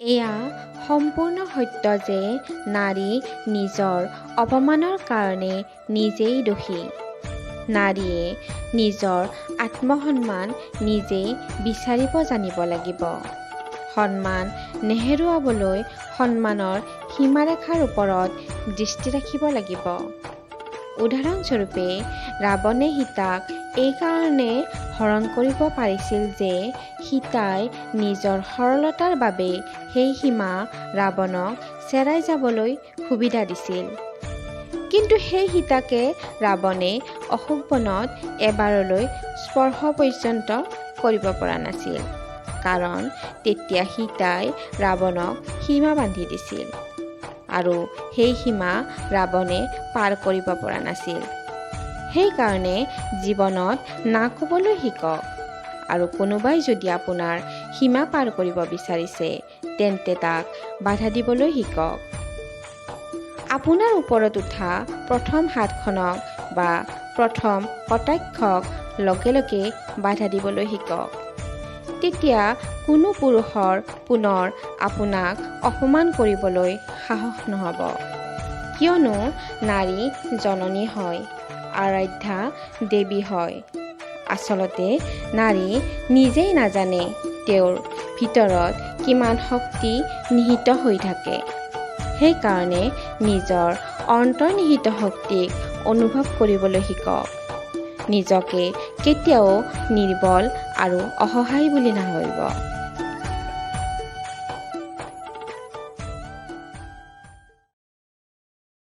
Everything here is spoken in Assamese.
এয়া সম্পূৰ্ণ সত্য যে নাৰী নিজৰ অপমানৰ কাৰণে নিজেই দোষী। নাৰীয়ে নিজৰ আত্মসন্মান নিজেই বিচাৰিব জানিব লাগিব। সন্মান নেহেৰুৱাবলৈ সন্মানৰ সীমাৰেখাৰ ওপৰত দৃষ্টি ৰাখিব লাগিব। উদাহৰণস্বৰূপে, ৰাৱণে সীতাক এইকাৰণে হৰণ কৰিব পাৰিছিল যে সীতাই নিজৰ সৰলতাৰ বাবে সেই সীমা ৰাৱণক চেৰাই যাবলৈ সুবিধা দিছিল। কিন্তু সেই সীতাকে ৰাৱণে অশোকবনত এবাৰলৈ স্পৰ্শ পৰ্যন্ত কৰিব পৰা নাছিল, কাৰণ তেতিয়া সীতাই ৰাৱণক সীমা বান্ধি দিছিল আৰু সেই সীমা ৰাৱণে পাৰ কৰিব পৰা নাছিল। সেইকাৰণে জীৱনত না ক'বলৈ শিকক আৰু কোনোবাই যদি আপোনাৰ সীমা পাৰ কৰিব বিচাৰিছে, তেন্তে তাক বাধা দিবলৈ শিকক। আপোনাৰ ওপৰত উঠা প্ৰথম হাতখনক বা প্ৰথম কটাক্ষক লগে লগে বাধা দিবলৈ শিকক। তেতিয়া কোনো পুৰুষৰ পুনৰ আপোনাক অপমান কৰিবলৈ সাহস নহ'ব। কিয়নো নাৰী জননী হয়, আৰাধ্যা দেৱী হয়। আচলতে নাৰী নিজেই নাজানে তেওঁৰ ভিতৰত কিমান শক্তি নিহিত হৈ থাকে। সেইকাৰণে নিজৰ অন্তৰ্নিহিত শক্তিক অনুভৱ কৰিবলৈ শিকক। নিজকে কেতিয়াও নিৰ্বল আৰু অসহায় বুলি নাভাবিব।